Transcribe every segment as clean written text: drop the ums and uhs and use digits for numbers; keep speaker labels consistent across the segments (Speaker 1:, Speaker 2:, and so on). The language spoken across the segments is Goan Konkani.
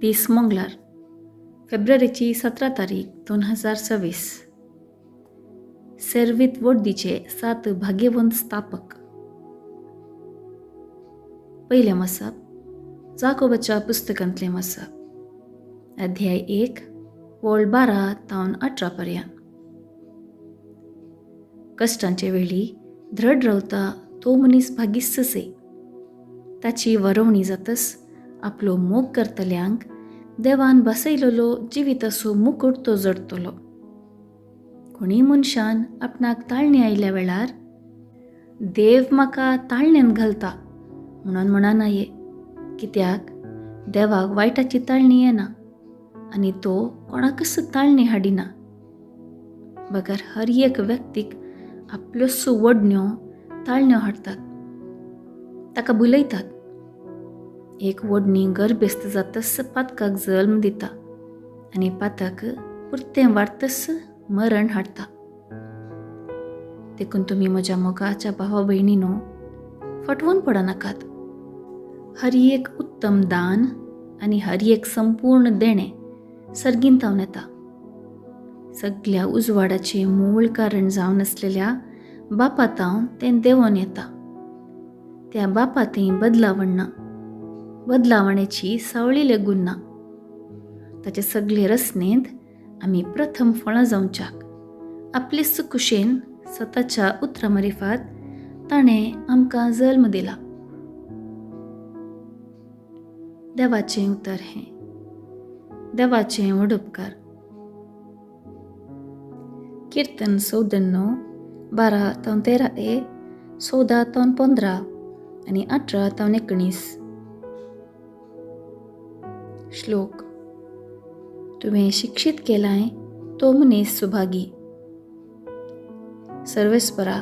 Speaker 1: दीस मंगळार, फेब्रुवारीची 17 तारीख 2026. सेर्वीत वडदीचे 7 भाग्यवंत स्थापक. पयलें वाचप जाकोबाच्या पुस्तकांतलें वाचप, अध्याय 1 वळ 12 तावन 18 पर्यंत. कश्टांचे वेळी धड रावता तो मनीस भागीस्तसे. ताची वरवणी जातस आपलो मोग करतल्यांक देवान बसयलेलो जिविताचो मुकुट तो जडतलो. कोणी मनशान आपणाक ताळणी आयल्या वेळार देव म्हाका ताळण्यांत घालता म्हणून म्हणना ये, कित्याक देवाक वायटाची ताळणी येना आनी तो कोणाकच ताळणी हाडिना. बगर हर एक व्यक्तीक आपल्योच वडण्यो ताळण्यो हाडटात, ताका भुलयतात. एक वडणी गर्भेस्त जातस पातकाक जल्म दिता आनी पातक पुरतें वाडतस मरण हाडटा. देखून तुमी म्हज्या मोगाच्या भावा भयणीनो फटवून पडनाकात. हर एक उत्तम दान आनी हर एक संपूर्ण देणें सर्गीन तावन येता. सगल्या उजवाडाचें मूळ कारण जावन आसलेल्या बापा तावन तें देंवोन येता. त्या बापा थंय बदलावण ना, बदलावणेची सावळी लेगून ना. ताचे सगळे रचनेंत आमी प्रथम फळां जावच्याक आपलेच कुशेन स्वताच्या उतरा मारिफात ताणें आमकां जल्म दिला. देवाचें उतर हें. देवाचें व्हड उपकार. किर्तन 94 12 तावन 13 ए, 14 तावन 15 आनी 18 तावन 19. श्लोक. तुवें शिक्षीत केलाय तो मनीस सुभागी. सर्वेस्परा,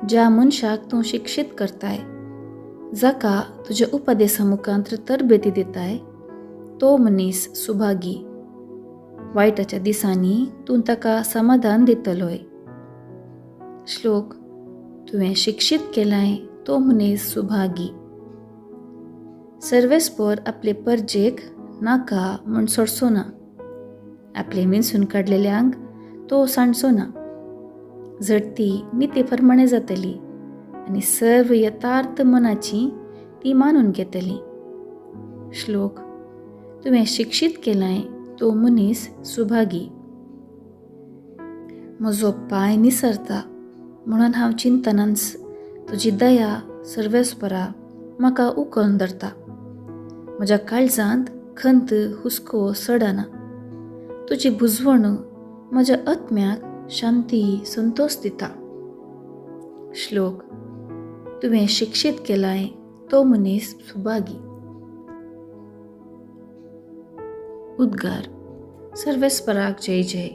Speaker 1: ज्या मनशाक तूं शिक्षीत करताय, जाका तुज्या उपदेसा मुखांत तरबेती दिताय, तो मनीस सुभागी. वायटाच्या दिसांनी तूं ताका समाधान दितलोय. श्लोक. तुवें शिक्षीत केलाय तो मनीस सुभागी. सर्वेस्पर आपले परजेक नाका म्हूण सोडचो ना, आपले विंचून काडलेल्यांक तो सांडचो ना. झडती निती प्रमाणे जातली आनी सर्व यथार्थ मनाची ती मानून घेतली. श्लोक. तुवें शिक्षीत केलाय तो मनीस सुभागी. म्हजो पांय निसरता म्हणून हांव चिंतनाच तुजी दया सर्वेस्परा म्हाका उखलून धरता. म्हज्या काळजांत खंत हुस्को चडना. तुजी भुजवण म्हज्या आत्म्याक शांती संतोष दिता. श्लोक. तुवें शिक्षीत केलाय तो मनीस सुभागी. उद्गार. सर्वेस्पराक जय जय.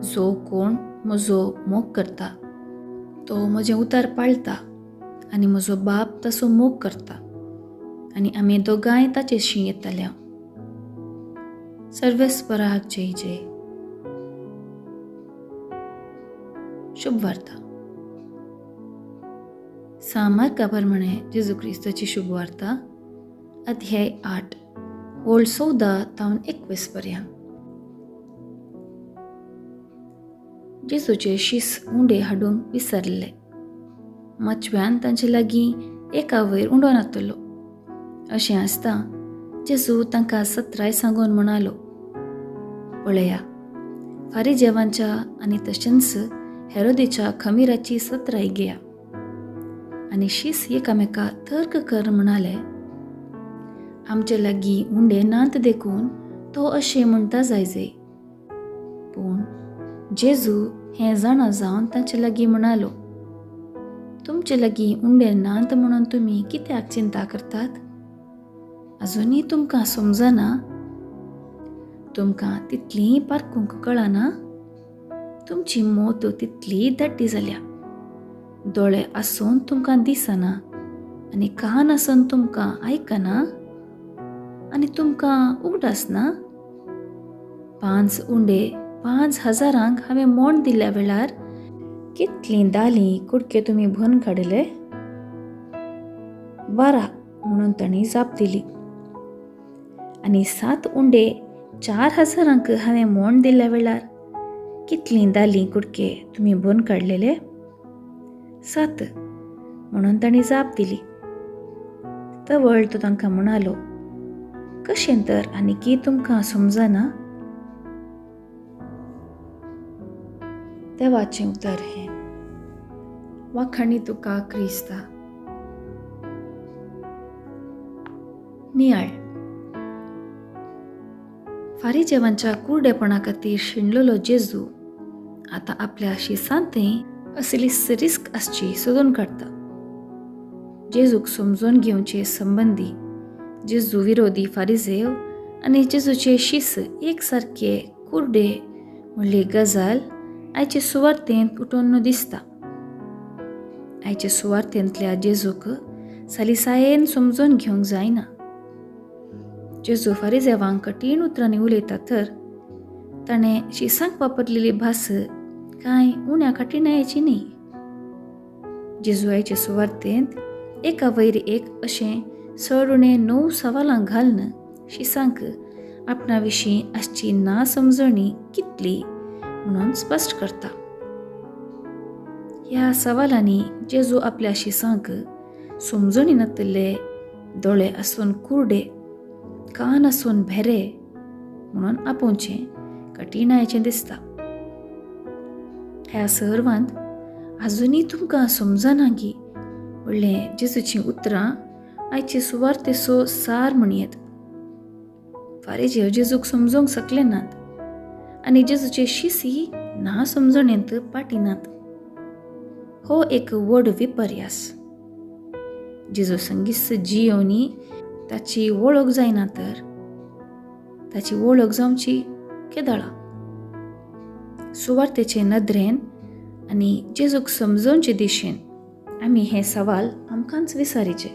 Speaker 1: जो कोण म्हजो मोग करता तो म्हजें उतर पाळटा आनी म्हजो बाप ताचो मोग करता आनी आमी दोगांय ताचेशी येतल्या. सर्वेस्पराक जय जय. शुभवार्ता. सांत मार्का प्रमाणे जेजू क्रिस्ताची शुभवार्ता, अध्याय 8 ओळ 14 तावन 21 पर्यंत. जेजूचे शीस उंडे हाडूंक विसरले. माचव्यान तांचे लागीं एका वयर उंडो नातलो. अशें आसता जेजू तांकां सत्राय सांगून म्हणालो, पळया, फारिजेवांच्या आनी तशेंच हेरोदीच्या खमीराची सत्राय घेया. आनी शीस एकामेका तर्क कर म्हणाले, आमचे लागीं उंडे नात देखून तो अशें म्हणटा जायजे. पूण जेजू हें जाणा जावन तांचे लागीं म्हणालो, तुमचे लागीं उंडे नात म्हणून तुमी कित्याक चिंता करतात? अजुनूय तुमकां समजना? तुमकां तितलीय पारखूंक कळना? तुमची मोत तितली दाटी जाल्या. दोळे आसून तुमकां दिसना आनी कान आसून तुमकां आयकना आनी तुमकां उगडासना? 5 उंडे 5000 हांवें मोण दिल्ल्या वेळार कितलीं दालीं कुडके तुमी भरून काडले? 12 म्हणून तांणी जाप दिली. आनी 7 उंडे 4 हजारांक हांवें मोण दिल्ल्या वेळार कितलीं दालीं कुडके तुमी भरून काडलेले? 7 म्हणून तांणी जाप दिली. तवळ तो तांकां म्हणालो, कशें तर आनी की तुमकां समजना? देवाचें उतर हें. वाखाणी तुका क्रिस्ता. नियाळ. फारिजेवांच्या कुरडेपणा खातीर शिणलेलो जेजू आतां आपल्या शिसांतय असली रिस्क आसची सोदून काडटा. जेजूक समजून घेवचे संबंदी जेजू विरोधी फारिजेव आनी जेजूचे शीस एक सारके कुरडे म्हणली गजाल आयचे सुवार्तेंत उठून दिसता. आयचे सुवार्तेंतल्या जेजूक सालिसायेन समजून घेवंक जायना. जेजू फारिजेवांक कठीण उतरांनी उलयता तर ताणें शिसांक वापरलेली भास कांय उण्या कठीणायेची न्ही. जेजू आयचे सुवार्तेंत एका वयर एक अशें चड उणें 9 सवालां घालून शिसांक आपणा विशीं आसची ना समजणी कितली म्हणून स्पश्ट करता. ह्या सवालांनी जेजू आपल्या शिसांक समजणी नातिल्ले, दोळे आसून कुरडे, कान आसून भेरे म्हणून आपोवचें कठीणायेचें दिसता. ह्या सर्वांत आजुनूय तुमकां समजना गी म्हणलें जेजूचीं उतरां आयचे सुवार्तेचो सार म्हणयेत. फारिजेव जेजूक समजूंक शकले नात आनी जेजूचे शिसी ना समजणेंत पाटी नात. हो एक व्हड विपर्यास. जेजू संगीत जियोनी ताची वळख जायना तर ताची वळख जावची केदळा. सुवार्तेचे नदरेन आनी जेजूक समजोवचे दिशेन आमी हे सवाल आमकांच विसारीचे.